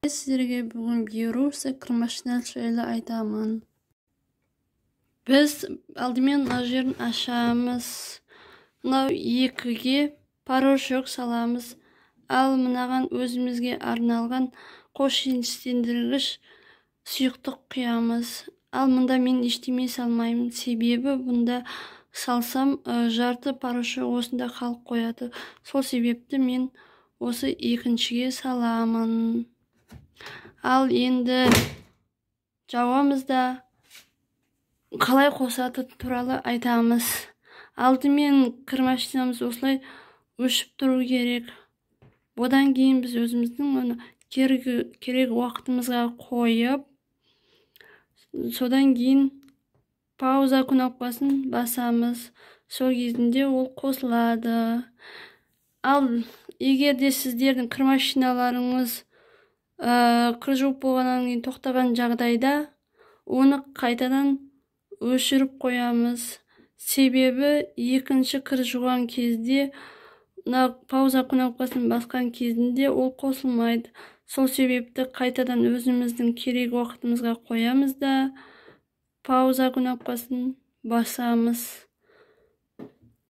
Сіздерге бүгін Биоруса кір машина жайлы айтамын. Біз алдымен мына жерін ашамыз. Мынау екіге порошок саламыз. Ал мынаған өзімізге арналған қош иістендіргіш сұйықтық құямыз. Ал мұнда мен ештеме салмаймын, себебі бұнда салсам, жарты порошок осында қалып қояды. Сол себепті мен осы екіншіге саламын. Ал енді жауамыз да, қалай қосаты туралы айтамыз. Алдымен кір машинамыз осылай өшіп тұру керек. Одан кейін біз өзіміздің оны керек уақытымызға қойып, содан кейін пауза кнопкасын басамыз. Сол кезінде ол қосылады. Ал егер де сіздердің кір машиналарыңыз кір жуып болғаннан кейін тоқтаған жағдайда, оны қайтадан өшіріп қоямыз. Себебі екінші кір жуған кезде мына пауза кнопкасын басқан кезінде ол қосылмайды. Сол себепті қайтадан өзіміздің керек уақытымызға қоямыз да, пауза кнопкасын басамыз.